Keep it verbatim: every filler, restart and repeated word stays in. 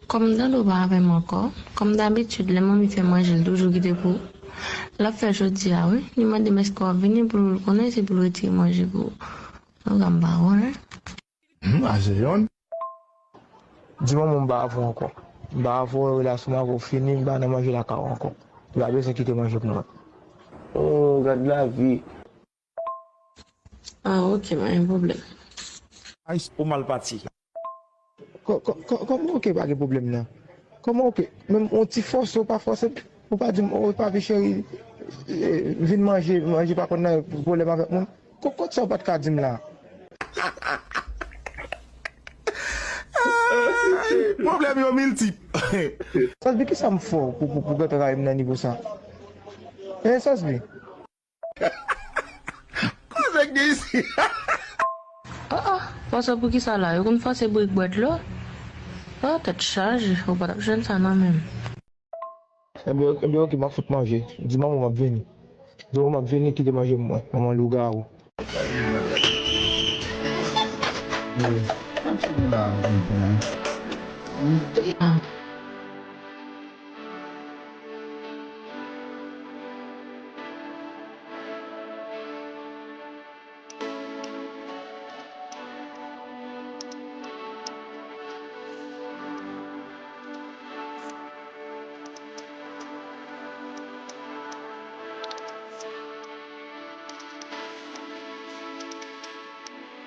Kòm Dando pa avè m ankò, kòm dabitid, lè manmi fè manje, l toujou kite pou ou. L ap fè jodi a, wi. Li mande m èske w ap vini pou l konnen si pou l retire manje pou ou. An ka m pa konnen. Hmm, a se yonn. Di manman m m pa avè w ankò. M pa avè w, relasyon m avè w fini, m pa nan manje lakay ou ankò. Ou pa bezwen kite manje pou mwen. Oh, gad lavi. Ah, ok, pa gen pwoblèm. Ice, ou mal pati. Kò-, kò-, kò-, kòman ok pa gen pwoblèm nan? Kòman ok? Menm yon ti fòse ou pa fòse, ou pa di m, "Oh, pa vin cheri, eh, vin manje, manje pa konn nan pwoblèm avèk moun." Kò-, kot sa ou pa t ka di m la? Pwoblèm yo miltip. Sasbi, kisa m fè w pou, pou, pou gentan rayi m nan nivo sa? Hein, Sasbi? Koze k gen isi? Ah, ah, fòse pou kisa la? Yo konn fòse brik bwè dlo? Ah, tèt chaje, ou pa t ap jwenn sa nan men m. Ebyen, ebyen, ok, m ap fout manje. Di manman m ap vini. Di manman m ap vini, kite manje pou mwen. Manman lougawou. Ah.